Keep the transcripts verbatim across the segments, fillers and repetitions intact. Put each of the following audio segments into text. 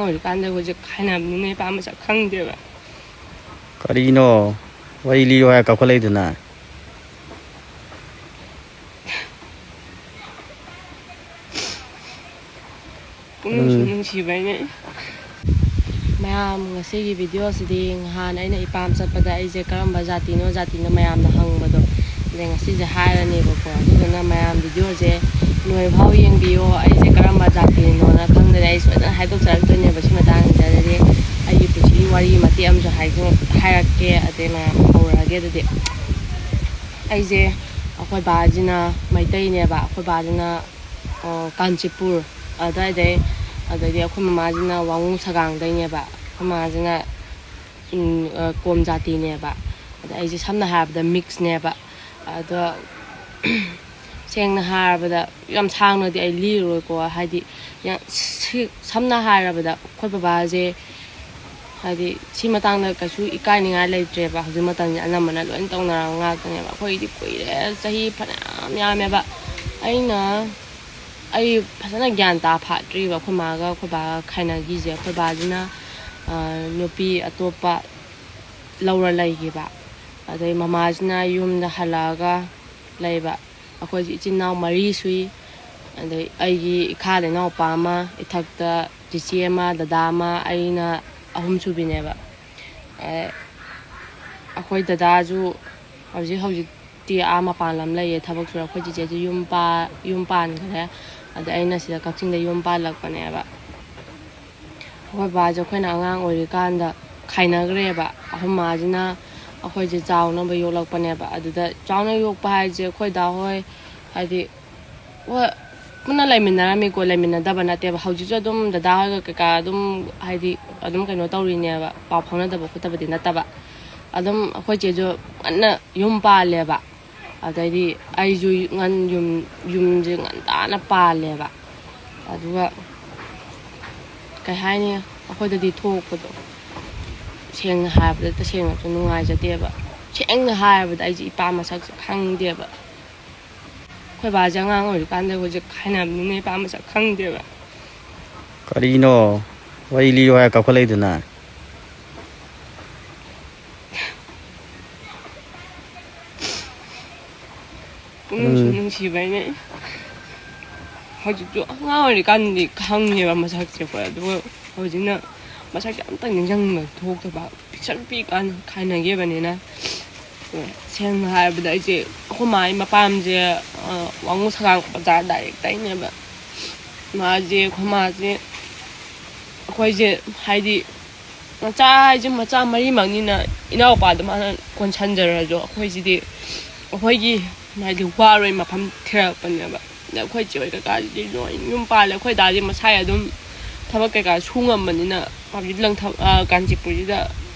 ꯑꯣꯏꯔꯤꯀꯥꯟꯗ ꯍꯧꯖꯤꯛ ꯍꯥꯏꯅꯕꯅꯤꯅ ꯏꯄꯥ ꯃꯁꯛ ꯈꯪꯗꯦꯕ꯫ ꯀꯔꯤꯅꯣ? ꯋꯥꯔꯤ ꯂꯤꯌꯣ ꯍꯥꯏ ꯀꯥꯎꯈꯠꯂꯛꯏꯗꯨꯅ꯫ ꯄꯨꯛꯅꯤꯡꯁꯨ ꯎꯝ꯫ ꯅꯨꯡꯁꯤꯕꯩꯅꯦ꯫ ꯃꯌꯥꯝ, ꯉꯁꯤꯒꯤ ꯚꯤꯗꯤꯑꯣꯁꯤꯗꯤ ꯅꯍꯥꯟ ꯑꯩꯅ ꯏꯄꯥꯝ ꯆꯠꯄꯗ ꯑꯩꯁꯦ ꯀꯔꯝꯕ ꯖꯥꯇꯤꯅꯣ ꯖꯥꯇꯤꯅꯣ ꯃꯌꯥꯝꯅ ꯍꯪꯕꯗꯣ, ꯑꯗꯩ ꯉꯁꯤꯁꯦ ꯍꯥꯏꯔꯅꯦꯕꯀꯣ꯫ ꯑꯗꯨꯗꯨꯅ ꯃꯌꯥꯝ ꯚꯤꯗꯤꯑꯣꯁꯦ ꯂꯣꯏꯐꯥꯎ ꯌꯦꯡꯕꯤꯌꯣ꯫ ꯑꯩꯁꯦ ꯀꯔꯝꯕ ꯖꯥꯇꯤꯅꯣꯅ ꯈꯪꯗꯅ ꯑꯩ ꯁꯣꯏꯗꯅ ꯍꯥꯏꯗꯣꯛꯆꯔꯛꯇꯣꯏꯅꯦꯕ ꯁꯤ ꯃꯇꯥꯡꯁꯤꯗ꯫ ꯑꯗꯨꯗꯤ ꯑꯩꯒꯤ ꯄꯨꯟꯁꯤꯒꯤ ꯋꯥꯔꯤ ꯃꯇꯦꯛ ꯑꯃꯁꯨ ꯍꯥꯏꯗꯣ-, ꯍꯥꯏꯔꯛꯀꯦ, ꯑꯗꯩ ꯃꯌꯥꯝ ꯍꯧꯔꯛꯑꯒꯦ꯫ ꯑꯗꯨꯗꯤ ꯑꯩꯁꯦ, ꯑꯩꯈꯣꯏ ꯕꯥꯁꯤꯅ ꯃꯩꯇꯩꯅꯦꯕ, ꯑꯩꯈꯣꯏ ꯕꯥꯁꯤꯅ, ꯑ, ꯀꯥꯟꯆꯤꯄꯨꯔ ꯑꯗꯨꯋꯥꯏꯗꯩ, ꯑꯗꯩꯗꯤ ꯑꯩꯈꯣꯏ ꯃꯃꯥꯁꯤꯅ ꯋꯥꯉꯨ ꯁꯒꯥꯡꯗꯩꯅꯦꯕ, ꯑꯩꯈꯣꯏ ꯃꯥꯁꯤꯅ, ꯎꯝ, ꯑ, ꯀꯣꯝ ꯖꯥꯇꯤꯅꯦꯕ꯫ ꯑꯗ ꯑꯩꯁꯦ ꯁꯝꯅ ꯍꯥꯏꯔꯕꯗ ꯃꯤꯛꯁꯅꯦꯕ꯫ ꯑꯗꯣ ꯁꯦꯡꯅ ꯍꯥꯏꯔꯕꯗ ꯌꯥꯝ ꯁꯥꯡꯅꯗꯤ ꯑꯩ ꯂꯤꯔꯔꯣꯏꯀꯣ, ꯍꯥꯏꯗꯤ ꯌꯥꯝ ꯁꯤ-, ꯁꯝꯅ ꯍꯥꯏꯔꯕꯗ ꯑꯩꯈꯣꯏ ꯕꯕꯥꯁꯦ, ꯍꯥꯏꯗꯤ ꯁꯤ ꯃꯇꯥꯡꯗ ꯀꯩꯁꯨ ꯏꯀꯥꯏꯅꯤꯡꯉꯥꯏ ꯂꯩꯇ꯭ꯔꯦꯕ꯫ ꯍꯧꯖꯤꯛ ꯃꯇꯝꯁꯦ ꯑꯅꯝꯕꯅ ꯂꯣꯏꯅ ꯇꯧꯅꯔꯕ ꯉꯥꯛꯇꯅꯦꯕ꯫ ꯑꯩꯈꯣꯏꯗꯤ ꯀꯨꯏꯔꯦ, ꯆꯍꯤ ꯐꯅꯌꯥꯝ ꯌꯥꯝꯃꯦꯕ꯫ ꯑꯩꯅ, ꯑꯩ ꯐꯖꯅ ꯒ꯭ꯌꯥꯟ ꯇꯥ ꯐꯥꯠꯇ꯭ꯔꯤꯕ ꯑꯩꯈꯣꯏ ꯃꯥꯒ ꯑꯩꯈꯣꯏ ꯕꯥꯒ ꯈꯥꯏꯅꯈꯤꯁꯦ꯫ ꯑꯩꯈꯣꯏ ꯕꯥꯁꯤꯅ, ꯑ, ꯅꯨꯄꯤ ꯑꯇꯣꯞꯄ ꯂꯧꯔ ꯂꯩꯈꯤꯕ꯫ ꯑꯗꯩ ꯃꯃꯥꯁꯤꯅ ꯌꯨꯝꯗ ꯍꯜꯂꯛꯑꯒ ꯂꯩꯕ꯫ ꯑꯩꯈꯣꯏꯁꯦ ꯏꯆꯤꯟ ꯏꯅꯥꯎ ꯃꯔꯤ ꯁꯨꯏ꯫ ꯑꯗꯩ ꯑꯩꯒꯤ ꯏꯈꯥꯗ ꯏꯅꯥꯎꯄꯥ ꯑꯃ, ꯏꯊꯛꯇ ꯆꯤꯆꯦ ꯑꯃ, ꯗꯗꯥ ꯑꯃ, ꯑꯩꯅ ꯑꯍꯨꯝ ꯁꯨꯕꯤꯅꯦꯕ꯫ ꯑꯦ, ꯑꯩꯈꯣꯏ ꯗꯗꯥꯁꯨ ꯍꯧꯖꯤꯛ ꯍꯧꯖꯤꯛꯇꯤ ꯑꯥ ꯃꯄꯥꯟ ꯂꯝ ꯂꯩꯌꯦ, ꯊꯕꯛ ꯁꯨꯔ꯫ ꯑꯩꯈꯣꯏ ꯆꯤꯆꯦꯁꯨ ꯌꯨꯝ ꯄꯥ-, ꯌꯨꯝ ꯄꯥꯟꯈ꯭ꯔꯦ꯫ ꯑꯗ ꯑꯩꯅ ꯁꯤꯗ ꯀꯛꯆꯤꯡꯗ ꯌꯨꯝ ꯄꯥꯜꯂꯛꯄꯅꯦꯕ꯫ ꯑꯩꯈꯣꯏ ꯕꯥꯁꯦ ꯑꯩꯈꯣꯏꯅ ꯑꯉꯥꯡ ꯑꯣꯏꯔꯤꯀꯥꯟꯗ ꯈꯥꯏꯅꯈ꯭ꯔꯦꯕ꯫ ꯑꯩꯈꯣꯏ ꯃꯥꯁꯤꯅ ꯑꯩꯈꯣꯏꯁꯦ ꯆꯥꯎꯅꯕ ꯌꯣꯛꯂꯛꯄꯅꯦꯕ꯫ ꯑꯗꯨꯗ ꯆꯥꯎꯅ ꯌꯣꯛꯄ ꯍꯥꯏꯁꯦ ꯑꯩꯈꯣꯏ ꯗꯥ ꯍꯣꯏ, ꯍꯥꯏꯗꯤ, ꯍꯣꯏ, ꯄꯨꯟꯅ ꯂꯩꯃꯤꯟꯅꯔꯝꯃꯤꯀꯣ, ꯂꯩꯃꯤꯟꯅꯗꯕ ꯅꯠꯇꯦꯕ꯫ ꯍꯧꯖꯤꯛꯁꯨ ꯑꯗꯨꯝ ꯗꯗꯥ ꯍꯣꯏꯒ ꯀꯩꯀꯥ ꯑꯗꯨꯝ, ꯍꯥꯏꯗꯤ, ꯑꯗꯨꯝ ꯀꯩꯅꯣ ꯇꯧꯔꯤꯅꯦꯕ, ꯄꯥꯎ ꯐꯥꯎꯅꯗꯕ ꯈꯣꯠꯇꯕꯗꯤ ꯅꯠꯇꯕ꯫ ꯑꯗꯨꯝ ꯑꯩꯈꯣꯏ ꯆꯦꯁꯨ ꯉꯟꯅ ꯌꯨꯝ ꯄꯥꯜꯂꯦꯕ꯫ ꯑꯗꯩꯗꯤ ꯑꯩꯁꯨ ꯉꯟ-, ꯌꯨꯝ, ꯌꯨꯝꯁꯦ ꯉꯟꯇꯥꯅ ꯄꯥꯜꯂꯦꯕ꯫ ꯑꯗꯨꯒ ꯀꯩ ꯍꯥꯏꯅꯤ, ꯑꯩꯈꯣꯏꯗꯗꯤ ꯊꯣꯛꯄꯗꯣ ꯁꯦꯡꯅ ꯍꯥꯏꯔꯕꯗ ꯇꯁꯦꯡꯅꯁꯨ ꯅꯨꯡꯉꯥꯏꯖꯗꯦꯕ꯫ ꯁꯦꯡꯅ ꯍꯥꯏꯔꯕꯗ ꯑꯩꯁꯦ ꯏꯄꯥ ꯃꯁꯛꯁꯦ ꯈꯪꯗꯦꯕ꯫ ꯑꯩꯈꯣꯏ ꯕꯥꯁꯦ ꯑꯉꯥꯡ ꯑꯣꯏꯔꯤꯀꯥꯟꯗ ꯍꯧꯖꯤꯛ ꯈꯥꯏꯅꯕꯅꯤꯅ ꯏꯄꯥ ꯃꯁꯛ ꯈꯪꯗꯦꯕ꯫ ꯀꯔꯤꯅꯣ? ꯋꯥꯔꯤ ꯂꯤꯌꯣ ꯍꯥꯏꯔ ꯀꯥꯞꯈꯠꯂꯛꯏꯗꯨꯅ꯫ ꯄꯨꯛꯅꯤꯡꯁꯨ ꯎꯝ꯫ ꯅꯨꯡꯁꯤꯕꯩꯅꯦ꯫ ꯍꯧꯖꯤꯛꯁꯨ ꯑꯉꯥꯡ ꯑꯣꯏꯔꯤꯀꯥꯟꯗꯗꯤ ꯈꯪꯉꯦꯕ ꯃꯁꯛꯁꯦ ꯑꯩꯈꯣꯏ, ꯑꯗꯨꯒ ꯍꯧꯖꯤꯛꯅ ꯃꯁꯛꯁꯦ ꯑꯝꯇ ꯅꯤꯡꯁꯤꯡꯕ ꯊꯣꯛꯇꯕ, ꯄꯤꯛꯁꯛ ꯄꯤꯛꯏꯀꯥꯟ ꯈꯥꯏꯅꯈꯤꯕꯅꯤꯅ꯫ ꯁꯦꯡꯅ ꯍꯥꯏꯔꯕꯗ ꯑꯩꯁꯦ ꯑꯩꯈꯣꯏ ꯃꯥꯒꯤ ꯃꯄꯥꯝꯁꯦ, ꯑ, ꯋꯥꯉꯨ ꯁꯉꯥꯡ ꯕꯖꯥꯔ ꯗꯥꯏꯔꯦꯛꯇꯩꯅꯦꯕ꯫ ꯃꯥꯁꯦ, ꯑꯩꯈꯣꯏ ꯃꯥꯁꯦ, ꯑꯩꯈꯣꯏꯁꯦ ꯍꯥꯏꯗꯤ ꯃꯆꯥ ꯍꯥꯏꯁꯦ ꯃꯆꯥ ꯃꯔꯤꯃꯛꯅꯤꯅ ꯏꯅꯥꯎꯄꯥꯗ ꯃꯥꯅ ꯀꯣꯟꯁꯟꯖꯔꯁꯨ ꯑꯩꯈꯣꯏꯁꯤꯗꯤ ꯑꯩꯈꯣꯏꯒꯤ ꯍꯥꯏꯗꯤ ꯋꯥꯔꯣꯏ ꯃꯐꯝ ꯊꯤꯔꯛꯄꯅꯦꯕ꯫ ꯑꯗ ꯑꯩꯈꯣꯏ ꯆꯦ ꯍꯣꯏ ꯀꯀꯥꯁꯤꯗꯤ ꯂꯣꯏ ꯌꯨꯝ ꯄꯥꯜꯂꯦ꯫ ꯑꯩꯈꯣꯏ ꯗꯥꯗꯤ ꯃꯁꯥꯏ ꯑꯗꯨꯝ ꯊꯕꯛ ꯀꯩꯀꯥ ꯁꯨ ꯉꯝꯕꯅꯤꯅ ꯍꯧꯖꯤꯛ ꯂꯪꯊꯕꯥꯜ, ꯑ, ꯀꯥꯟꯆꯤꯄꯨꯔꯁꯤꯗ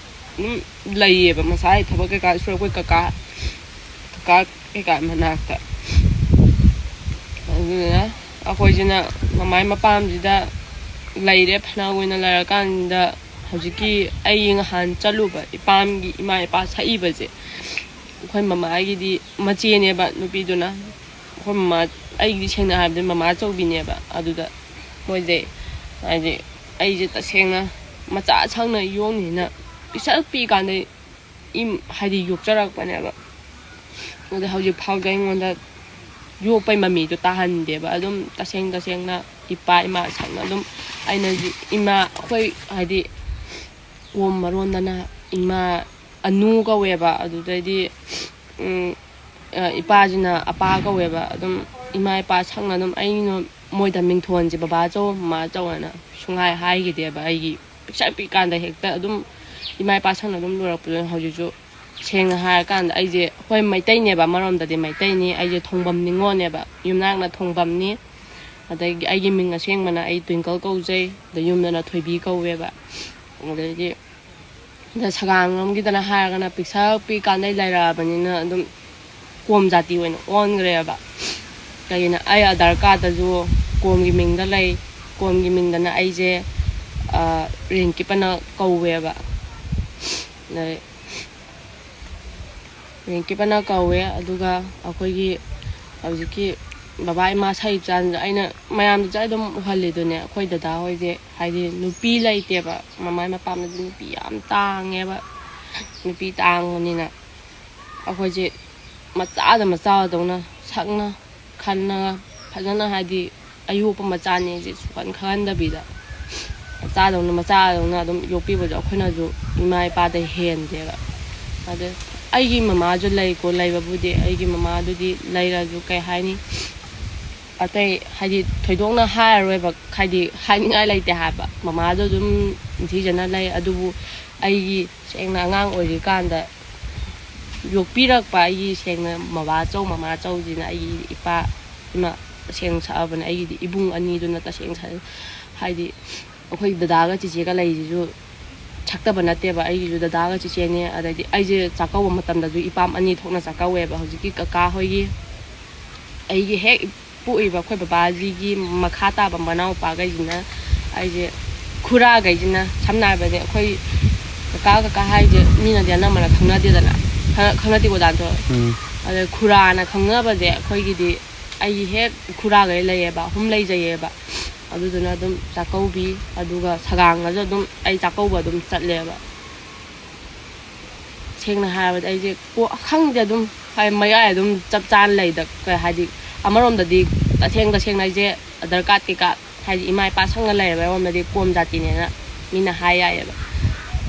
ꯑꯗꯨꯝ ꯂꯩꯌꯦꯕ, ꯃꯁꯥꯏ ꯊꯕꯛ ꯀꯩꯀꯥ ꯁꯨꯔ ꯑꯩꯈꯣꯏ ꯀꯀꯥ, ꯀꯀꯥ ꯀꯩꯀꯥ ꯃꯅꯥꯛꯇ꯫ ꯑꯗꯨꯗꯨꯅ ꯑꯩꯈꯣꯏꯁꯤꯅ ꯃꯃꯥꯏ ꯃꯄꯥꯝꯁꯤꯗ ꯂꯩꯔꯦ ꯐꯅ ꯀꯨꯏꯅ ꯂꯩꯔꯀꯥꯟꯗ ꯍꯧꯖꯤꯛꯀꯤ ꯑꯩ ꯅꯍꯥꯟ ꯆꯠꯂꯨꯕ ꯏꯄꯥꯝꯒꯤ ꯏꯃꯥ ꯏꯄꯥ ꯁꯛꯏꯕꯁꯦ ꯑꯩꯈꯣꯏ ꯃꯃꯥꯒꯤꯗꯤ ꯃꯆꯦꯅꯦꯕ ꯅꯨꯄꯤꯗꯨꯅ꯫ ꯑꯩꯈꯣꯏ ꯃꯃꯥ, ꯑꯩꯒꯤꯗꯤ ꯁꯦꯡꯅ ꯍꯥꯏꯔꯕꯗ ꯃꯃꯥ ꯑꯆꯧꯕꯤꯅꯦꯕ꯫ ꯑꯗꯨꯗ ꯃꯣꯏꯁꯦ ꯍꯥꯏꯗꯤ ꯑꯩꯁꯦ ꯇꯁꯦꯡꯅ ꯃꯆꯥ ꯁꯪꯅ ꯌꯣꯛꯅꯤꯅ ꯄꯤꯁꯛ ꯄꯤꯛꯏꯀꯥꯟꯗ ꯏꯝ-, ꯍꯥꯏꯗꯤ ꯌꯣꯛꯆꯔꯛꯄꯅꯦꯕ꯫ ꯑꯗ ꯍꯧꯖꯤꯛ ꯐꯥꯎꯗ ꯑꯩꯉꯣꯟꯗ ꯌꯣꯛꯄꯩ ꯃꯃꯤꯗꯣ ꯇꯥꯍꯟꯗꯦꯕ꯫ ꯑꯗꯨꯝ ꯇꯁꯦꯡ ꯇꯁꯦꯡꯅ ꯏꯄꯥ ꯏꯃꯥ ꯁꯛꯅ ꯑꯗꯨꯝ ꯑꯩꯅ ꯍꯧꯖꯤꯛ ꯏꯃꯥ ꯑꯩꯈꯣꯏ ꯍꯥꯏꯗꯤ ꯀꯣꯝ ꯃꯔꯣꯟꯗꯅ ꯏꯃꯥ ꯑꯅꯨ ꯀꯧꯋꯦꯕ꯫ ꯑꯗꯨꯗꯩꯗꯤ, ꯎꯝ, ꯑ, ꯏꯄꯥꯁꯤꯅ ꯑꯄꯥ ꯀꯧꯋꯦꯕ꯫ ꯑꯗꯨꯝ ꯏꯃꯥ ꯏꯄꯥ ꯁꯛꯅ ꯑꯗꯨꯝ ꯑꯩꯅ ꯃꯣꯏꯗ ꯃꯤꯡꯊꯣꯟꯁꯦ ꯕꯕꯥ ꯆꯧ, ꯃꯃꯥ ꯆꯧ ꯍꯥꯏꯅ ꯁꯨꯡꯍꯥꯏ ꯍꯥꯏꯈꯤꯗꯦꯕ꯫ ꯑꯩꯒꯤ ꯄꯤꯛꯁꯛ ꯄꯤꯛꯏꯀꯥꯟꯗ ꯍꯦꯛꯇ ꯑꯗꯨꯝ ꯏꯃꯥ ꯏꯄꯥ ꯁꯛꯅ ꯑꯗꯨꯝ ꯂꯣꯏꯔꯛꯄꯗꯨꯅ ꯍꯧꯖꯤꯛꯁꯨ ꯁꯦꯡꯅ ꯍꯥꯏꯔꯀꯥꯟꯗ ꯑꯩꯁꯦ, ꯍꯣꯏ, ꯃꯩꯇꯩꯅꯦꯕ, ꯑꯃꯔꯣꯝꯗꯗꯤ ꯃꯩꯇꯩꯅꯤ, ꯑꯩꯁꯦ ꯊꯣꯡꯕꯝ ꯅꯤꯉꯣꯜꯅꯦꯕ, ꯌꯨꯝꯅꯥꯛꯅ ꯊꯣꯡꯕꯝꯅꯤ꯫ ꯑꯗꯒꯤ ꯑꯩꯒꯤ ꯃꯤꯡ ꯑꯁꯦꯡꯕꯅ ꯑꯩ ꯇ꯭ꯋꯤꯡꯀꯜ ꯀꯧꯖꯩ, ꯑꯗ ꯌꯨꯝꯗꯅ ꯊꯣꯏꯕꯤ ꯀꯧꯋꯦꯕ꯫ ꯑꯗꯩꯗꯤ ꯑꯗ ꯁꯒꯥꯡ ꯂꯣꯝꯒꯤꯗꯅ ꯍꯥꯏꯔꯒꯅ ꯄꯤꯛꯁꯛ ꯄꯤꯛꯏꯀꯥꯟꯗꯩ ꯂꯩꯔꯛꯑꯕꯅꯤꯅ ꯑꯗꯨꯝ ꯀꯣꯝ ꯖꯥꯇꯤ ꯑꯣꯏꯅ ꯑꯣꯟꯈ꯭ꯔꯦꯕ꯫ ꯀꯩꯒꯤꯅꯣ, ꯑꯩ ꯑꯙꯥꯔ ꯀꯥꯔꯗꯇꯁꯨ ꯀꯣꯝꯒꯤ ꯃꯤꯡꯗ ꯂꯩ꯫ ꯀꯣꯝꯒꯤ ꯃꯤꯡꯗꯅ ꯑꯩꯁꯦ, ꯑ, ꯔꯦꯟꯀꯤꯞ ꯑꯅ ꯀꯧꯋꯦꯕ꯫ ꯑꯗꯩ ꯔꯦꯟꯀꯤꯞ ꯑꯅ ꯀꯧꯋꯦ꯫ ꯑꯗꯨꯒ ꯑꯩꯈꯣꯏꯒꯤ ꯍꯧꯖꯤꯛꯀꯤ ꯕꯕꯥ ꯏꯃꯥ ꯁꯛꯏ ꯆꯥꯟꯁꯤꯗ ꯑꯩꯅ ꯃꯌꯥꯝꯗꯁꯨ ꯑꯗꯨꯝ ꯎꯍꯜꯂꯤꯗꯨꯅꯦ꯫ ꯑꯩꯈꯣꯏ ꯗꯗꯥ ꯍꯣꯏꯁꯦ ꯍꯥꯏꯗꯤ ꯅꯨꯄꯤ ꯂꯩꯇꯦꯕ, ꯃꯃꯥꯏ ꯃꯄꯥꯝꯗꯗꯤ ꯅꯨꯄꯤ ꯌꯥꯝ ꯇꯥꯡꯉꯦꯕ꯫ ꯅꯨꯄꯤ ꯇꯥꯡꯕꯅꯤꯅ ꯑꯩꯈꯣꯏꯁꯦ ꯃꯆꯥꯗ ꯃꯆꯥꯗꯧꯅ ꯁꯛꯅ ꯈꯟꯅ ꯐꯖꯅ ꯍꯥꯏꯗꯤ ꯑꯌꯣꯛꯄ ꯃꯆꯥꯅꯦꯁꯦ ꯁꯨꯈꯟ ꯈꯪꯍꯟꯗꯕꯤꯗ ꯃꯆꯥꯗꯧꯅ ꯃꯆꯥꯗꯧꯅ ꯑꯗꯨꯝ ꯌꯣꯛꯄꯤꯕꯗꯣ ꯑꯩꯈꯣꯏꯅꯁꯨ ꯏꯃꯥ ꯏꯄꯥꯗ ꯍꯦꯟꯗꯦꯕ꯫ ꯑꯗ ꯑꯩꯒꯤ ꯃꯃꯥꯁꯨ ꯂꯩꯀꯣ, ꯂꯩꯕꯕꯨꯗꯤ ꯑꯩꯒꯤ ꯃꯃꯥꯗꯨꯗꯤ ꯂꯩꯔꯁꯨ ꯀꯩ ꯍꯥꯏꯅꯤ, ꯑꯇꯩ ꯍꯥꯏꯗꯤ ꯊꯣꯏꯗꯣꯛꯅ ꯍꯥꯏꯔꯔꯣꯏꯕ, ꯍꯥꯏꯗꯤ ꯍꯥꯏꯅꯤꯡꯉꯥꯏ ꯂꯩꯇꯦ ꯍꯥꯏꯕ꯫ ꯃꯃꯥꯗꯣ ꯑꯗꯨꯝ ꯅꯤꯡꯊꯤꯖꯅ ꯂꯩ, ꯑꯗꯨꯕꯨ ꯑꯩꯒꯤ ꯁꯦꯡꯅ ꯑꯉꯥꯡ ꯑꯣꯏꯔꯤꯀꯥꯟꯗ ꯌꯣꯛꯄꯤꯔꯛꯄ ꯑꯩꯒꯤ ꯁꯦꯡꯅ ꯃꯃꯥꯆꯧ ꯃꯃꯥꯆꯧꯁꯤꯅ ꯑꯩꯒꯤ ꯏꯄꯥ ꯏꯃꯥ ꯇꯁꯦꯡꯅ ꯁꯛꯑꯕꯅꯦ꯫ ꯑꯩꯒꯤꯗꯤ ꯏꯕꯨꯡ ꯑꯅꯤꯗꯨꯅ ꯇꯁꯦꯡꯅ ꯁꯛꯑꯦ꯫ ꯍꯥꯏꯗꯤ ꯑꯩꯈꯣꯏ ꯗꯗꯥꯒ ꯆꯤꯆꯦꯒ ꯂꯩꯔꯤꯁꯤꯁꯨ ꯁꯛꯇꯕ ꯅꯠꯇꯦꯕ꯫ ꯑꯩꯒꯤꯁꯨ ꯗꯗꯥꯒ ꯆꯤꯆꯦꯅꯦ꯫ ꯑꯗꯩꯗꯤ ꯑꯩꯁꯦ ꯆꯥꯛꯀꯧꯕ ꯃꯇꯝꯗꯁꯨ ꯏꯄꯥꯝ ꯑꯅꯤ ꯊꯣꯛꯅ ꯆꯥꯛꯀꯧꯋꯦꯕ꯫ ꯍꯧꯖꯤꯛꯀꯤ ꯀꯀꯥ ꯍꯣꯏꯒꯤ ꯑꯩꯒꯤ ꯍꯦꯛ ꯄꯣꯛꯏꯕ ꯑꯩꯈꯣꯏ ꯕꯕꯥꯁꯤꯒꯤ ꯃꯈꯥ ꯇꯥꯕ ꯃꯅꯥꯎꯄꯥꯈꯩꯁꯤꯅ ꯑꯩꯁꯦ ꯈꯨꯔꯥꯈꯩꯁꯤꯅ ꯁꯝꯅ ꯍꯥꯏꯔꯕꯗ ꯑꯩꯈꯣꯏ ꯀꯀꯥ ꯀꯀꯥ ꯍꯥꯏꯁꯦ ꯃꯤꯅꯗꯤ ꯑꯅꯝꯕꯅ ꯈꯪꯅꯗꯦꯗꯅ, ꯈꯪ- ꯈꯪꯅꯗꯦꯀꯣ ꯗꯥꯟꯇꯣ꯫ ꯎꯝ. ꯑꯗ ꯈꯨꯔꯥꯅ ꯈꯪꯅꯕꯁꯦ ꯑꯩꯈꯣꯏꯒꯤꯗꯤ ꯑꯩꯒꯤ ꯍꯦꯛ ꯈꯨꯔꯥꯈꯩ ꯂꯩꯌꯦꯕ, ꯑꯍꯨꯝ ꯂꯩꯖꯩꯌꯦꯕ꯫ ꯑꯗꯨꯗꯨꯅ ꯑꯗꯨꯝ ꯆꯥꯛꯀꯧꯕꯤ, ꯑꯗꯨꯒ ꯁꯒꯥꯡꯒꯁꯨ ꯑꯗꯨꯝ ꯑꯩ ꯆꯥꯛꯀꯧꯕ ꯑꯗꯨꯝ ꯆꯠꯂꯦꯕ꯫ ꯁꯦꯡꯅ ꯍꯥꯏꯔꯕꯗ ꯑꯩꯁꯦ ꯀꯣ- ꯈꯪꯗꯦ, ꯑꯗꯨꯝ ꯍꯥꯏ ꯃꯌꯥꯏ ꯑꯗꯨꯝ ꯆꯞ ꯆꯥꯅ ꯂꯩꯗ꯫ ꯀꯩ ꯍꯥꯏꯗꯤ ꯑꯃꯔꯣꯝꯗꯗꯤ ꯇꯁꯦꯡ ꯇꯁꯦꯡꯅ ꯑꯩꯁꯦ ꯑꯙꯥꯔ ꯀꯥꯔꯗ ꯀꯩꯀꯥ ꯍꯥꯏꯗꯤ ꯏꯃꯥ ꯏꯄꯥ ꯁꯪꯅ ꯂꯩꯔꯕ ꯑꯩꯉꯣꯟꯗꯗꯤ ꯀꯣꯝ ꯖꯥꯇꯤꯅꯦꯅ ꯃꯤꯅ ꯍꯥꯏ ꯌꯥꯏꯌꯦꯕ꯫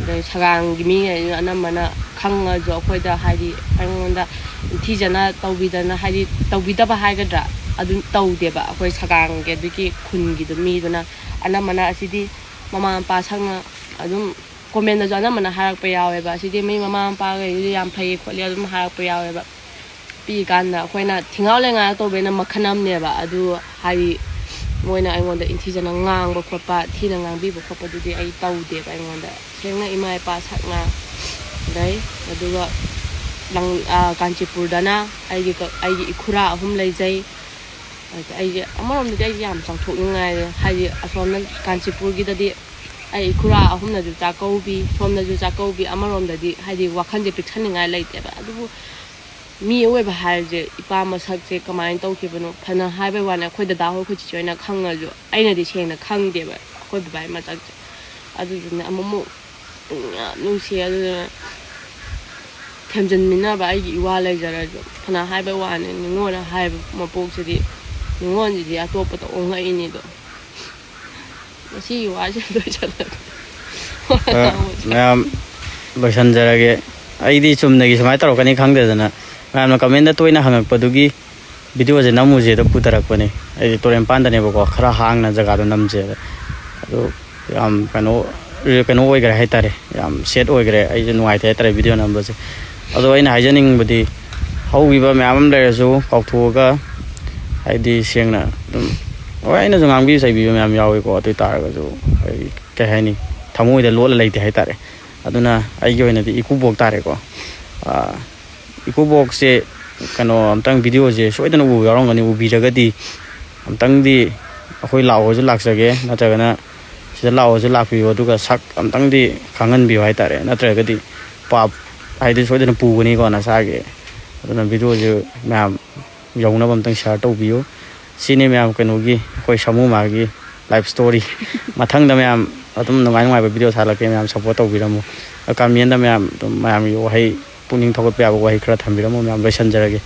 ꯑꯗꯩ ꯁꯒꯥꯡꯒꯤ ꯃꯤꯉꯩꯁꯨ ꯑꯅꯝꯕꯅ ꯈꯪꯉꯁꯨ ꯑꯩꯈꯣꯏꯗ ꯍꯥꯏꯗꯤ ꯑꯩꯉꯣꯟꯗ ꯅꯤꯡꯊꯤꯖꯅ ꯇꯧꯕꯤꯗꯅ ꯍꯥꯏꯗꯤ ꯇꯧꯕꯤꯗꯕ ꯍꯥꯏꯒꯗ꯭ꯔꯥ ꯑꯗꯨꯝ ꯇꯧꯗꯦꯕ꯫ ꯑꯩꯈꯣꯏ ꯁꯒꯥꯡꯒꯤ ꯑꯗꯨꯒꯤ ꯈꯨꯟꯒꯤꯗꯨ ꯃꯤꯗꯨꯅ ꯑꯅꯝꯕꯅ ꯑꯁꯤꯗꯤ ꯃꯃꯥ ꯃꯄꯥ ꯁꯪꯅ ꯑꯗꯨꯝ ꯀꯣꯃꯦꯟꯗꯁꯨ ꯑꯅꯝꯕꯅ ꯍꯥꯏꯔꯛꯄ ꯌꯥꯎꯋꯦꯕ꯫ ꯑꯁꯤꯗꯤ ꯃꯤ ꯃꯃꯥ ꯃꯄꯥꯈꯩꯗꯨꯗꯤ ꯌꯥꯝ ꯐꯩꯌꯦ ꯈꯣꯠꯂꯦ ꯑꯗꯨꯝ ꯍꯥꯏꯔꯛꯄ ꯌꯥꯎꯋꯦꯕ꯫ ꯄꯤꯛꯏꯀꯥꯟꯗ ꯑꯩꯈꯣꯏꯅ ꯊꯤꯡꯉꯥꯎ ꯂꯩꯉꯥꯎ ꯇꯧꯕꯩꯅ ꯃꯈꯜ ꯑꯃꯅꯦꯕ꯫ ꯑꯗꯨ ꯍꯥꯏꯗꯤ ꯃꯣꯏꯅ ꯑꯩꯉꯣꯟꯗ ꯏꯟꯊꯤꯖꯅ ꯉꯥꯡꯕ ꯈꯣꯠꯄ, ꯊꯤꯅ ꯉꯥꯡꯕꯤꯕ ꯈꯣꯠꯄꯗꯨꯗꯤ ꯑꯩ ꯇꯧꯗꯦꯕ꯫ ꯑꯩꯉꯣꯟꯗ ꯁꯦꯡꯅ ꯏꯃꯥ ꯏꯄꯥ ꯁꯛꯅ ꯂꯩ꯫ ꯑꯗꯨꯒ ꯂꯪ- ꯑ, ꯀꯥꯟꯆꯤꯄꯨꯔꯗꯅ ꯑꯩꯒꯤ ꯀ- ꯑꯩꯒꯤ ꯏꯈꯨꯔꯥ ꯑꯍꯨꯝ ꯂꯩꯖꯩ꯫ ꯑꯗ ꯑꯩꯁꯦ ꯑꯃꯔꯣꯝꯗꯗꯤ ꯑꯩꯁꯦ ꯌꯥꯝ ꯆꯥꯎꯊꯣꯛꯅꯤꯡꯉꯥꯏ, ꯍꯥꯏꯗꯤ ꯑꯁꯣꯝꯅ ꯀꯥꯟꯆꯤꯄꯨꯔꯒꯤꯗꯗꯤ ꯑꯩ ꯏꯈꯨꯔꯥ ꯑꯍꯨꯝꯅꯁꯨ ꯆꯥꯛꯀꯧꯕꯤ, ꯁꯣꯝꯅꯁꯨ ꯆꯥꯛꯀꯧꯕꯤ, ꯑꯃꯔꯣꯝꯗꯗꯤ ꯍꯥꯏꯗꯤ ꯋꯥꯈꯜꯁꯦ ꯄꯤꯛꯁꯟꯅꯤꯡꯉꯥꯏ ꯂꯩꯇꯦꯕ꯫ ꯑꯗꯨꯕꯨ ꯃꯤ ꯑꯣꯏꯕ ꯍꯥꯏꯕꯁꯦ ꯏꯄꯥ ꯃꯁꯛꯁꯦ ꯀꯃꯥꯏꯅ ꯇꯧꯈꯤꯕꯅꯣ ꯐꯅ ꯍꯥꯏꯕꯩ ꯋꯥꯅꯤ, ꯑꯩꯈꯣꯏ ꯗꯗꯥ ꯍꯣꯏ, ꯑꯩꯈꯣꯏ ꯆꯤꯆꯦ ꯍꯣꯏꯅ ꯈꯪꯉꯁꯨ ꯑꯩꯅꯗꯤ ꯁꯦꯡꯅ ꯈꯪꯗꯦꯕ ꯑꯩꯈꯣꯏ ꯕꯕꯥꯒꯤ ꯃꯁꯛꯁꯦ꯫ ꯑꯗꯨꯗꯨꯅ ꯑꯃꯨꯛꯃꯨꯛ ꯌꯥꯝ ꯅꯨꯡꯁꯤ꯫ ꯑꯗꯨꯗꯨꯅ ꯊꯦꯝꯖꯤꯟꯃꯤꯟꯅꯕ ꯑꯩꯒꯤ ꯏꯋꯥ ꯂꯩꯖꯔꯁꯨ, ꯐꯅ ꯍꯥꯏꯕꯩ ꯋꯥꯅꯤ, ꯅꯤꯉꯣꯜꯅ ꯍꯥꯏꯕ ꯃꯄꯣꯛꯁꯤꯗꯤ, ꯅꯤꯉꯣꯜꯁꯤꯗꯤ ꯑꯇꯣꯞꯄꯗ ꯑꯣꯡꯉꯛꯏꯅꯤꯗꯣ꯫ ꯉꯁꯤꯒꯤ ꯋꯥꯁꯦ ꯂꯣꯏꯁꯜꯂꯒꯦ꯫ ꯑ, ꯃꯌꯥꯝ ꯂꯣꯏꯁꯤꯟꯖꯔꯒꯦ꯫ ꯑꯩꯗꯤ ꯆꯨꯝꯅꯒꯤ ꯁꯨꯃꯥꯏꯅ ꯇꯧꯔꯛꯀꯅꯤ ꯈꯪꯗꯗꯅ, ꯃꯌꯥꯝꯅ ꯀꯃꯦꯟꯗ ꯇꯣꯏꯅ ꯍꯪꯉꯛꯄꯗꯨꯒꯤ ꯚꯤꯗꯤꯑꯣꯁꯦ ꯅꯝꯃꯨꯁꯦꯗ ꯄꯨꯊꯔꯛꯄꯅꯦ꯫ ꯑꯩꯗꯤ ꯇꯨꯔꯦꯟ ꯃꯄꯥꯟꯗꯅꯦꯕꯀꯣ, ꯈꯔ ꯍꯥꯡꯅ ꯖꯒꯥꯗꯣ ꯅꯝꯁꯦꯗ꯫ ꯑꯗꯨ ꯌꯥꯝ ꯀꯩꯅꯣ, ꯀꯩꯅꯣ ꯑꯣꯏꯈ꯭ꯔꯦ ꯍꯥꯏꯇꯥꯔꯦ, ꯌꯥꯝ ꯁꯦꯠ ꯑꯣꯏꯈ꯭ꯔꯦ꯫ ꯑꯩꯁꯨ ꯅꯨꯡꯉꯥꯏꯇꯦ ꯍꯥꯏꯇꯥꯔꯦ ꯚꯤꯗꯤꯑꯣ ꯅꯝꯕꯁꯦ꯫ ꯑꯗꯣ ꯑꯩꯅ ꯍꯥꯏꯖꯅꯤꯡꯕꯗꯤ, ꯍꯧꯈꯤꯕ ꯃꯌꯥꯝ ꯑꯃ ꯂꯩꯔꯁꯨ ꯀꯥꯎꯊꯣꯛꯑꯒ, ꯍꯥꯏꯗꯤ ꯁꯦꯡꯅ ꯑꯗꯨꯝ, ꯍꯣꯏ, ꯑꯩꯅꯁꯨ ꯉꯥꯡꯕꯤ ꯆꯩꯕꯤꯕ ꯃꯌꯥꯝ ꯌꯥꯎꯋꯤꯀꯣ꯫ ꯑꯗꯨ ꯑꯣꯏ ꯇꯥꯔꯒꯁꯨ ꯑꯩ, ꯀꯩ ꯍꯥꯏꯅꯤ, ꯊꯃꯣꯏꯗ ꯂꯣꯠꯂ ꯂꯩꯇꯦ ꯍꯥꯏꯇꯥꯔꯦ꯫ ꯑꯗꯨꯅ ꯑꯩꯒꯤ ꯑꯣꯏꯅꯗꯤ ꯏꯀꯨꯕꯣꯛ ꯇꯥꯔꯦꯀꯣ꯫ ꯑꯥ, ꯏꯀꯨꯕꯣꯛꯁꯦ ꯀꯩꯅꯣ, ꯑꯝꯇꯪ ꯚꯤꯗꯤꯑꯣꯁꯦ ꯁꯣꯏꯗꯅ ꯎꯕ ꯌꯥꯎꯔꯝꯒꯅꯤ꯫ ꯎꯕꯤꯔꯒꯗꯤ ꯑꯝꯇꯪꯗꯤ ꯑꯩꯈꯣꯏ ꯂꯥꯛꯑꯣꯁꯨ ꯂꯥꯛꯆꯒꯦ, ꯅꯠꯇ꯭ꯔꯒꯅ ꯁꯤꯗ ꯂꯥꯛꯑꯣꯁꯨ ꯂꯥꯛꯄꯤꯌꯣ, ꯑꯗꯨꯒ ꯁꯛ ꯑꯝꯇꯪꯗꯤ ꯈꯪꯍꯟꯕꯤꯌꯨ ꯍꯥꯏꯇꯥꯔꯦ꯫ ꯅꯠꯇ꯭ꯔꯒꯗꯤ ꯄꯥꯞ ꯍꯥꯏꯗꯤ ꯁꯣꯏꯗꯅ ꯄꯨꯒꯅꯤꯀꯣ ꯅꯁꯥꯒꯤ꯫ ꯑꯗꯨꯅ ꯚꯤꯗꯤꯑꯣꯁꯦ ꯃꯌꯥꯝ ꯌꯧꯅꯕ ꯑꯝꯇꯪ ꯁꯤꯌꯥꯔ ꯇꯧꯕꯤꯌꯨ꯫ ꯁꯤꯅꯤ ꯃꯌꯥꯝ ꯀꯩꯅꯣꯒꯤ, ꯑꯩꯈꯣꯏ ꯁꯥꯃꯨ ꯃꯥꯒꯤ ꯂꯥꯏꯐ ꯁ꯭ꯇꯣꯔꯤ꯫ ꯃꯊꯪꯗ ꯃꯌꯥꯝ ꯑꯗꯨꯝ ꯅꯨꯡꯉꯥꯏ ꯅꯨꯡꯉꯥꯏꯕ ꯚꯤꯗꯤꯑꯣ ꯁꯥꯍꯜꯂꯛꯀꯦ, ꯃꯌꯥꯝ ꯁꯞꯄꯣꯔꯠ ꯇꯧꯕꯤꯔꯝꯃꯨ꯫ ꯀꯃꯦꯟꯗ ꯃꯌꯥꯝ ꯑꯗꯨꯝ ꯃꯌꯥꯝꯒꯤ ꯋꯥꯍꯩ, ꯄꯨꯛꯅꯤꯡ ꯊꯧꯒꯠꯄ ꯌꯥꯕ ꯋꯥꯍꯩ ꯈꯔ ꯊꯝꯕꯤꯔꯝꯃꯨ꯫ ꯃꯌꯥꯝ ꯂꯣꯏꯁꯤꯟꯖꯔꯒꯦ꯫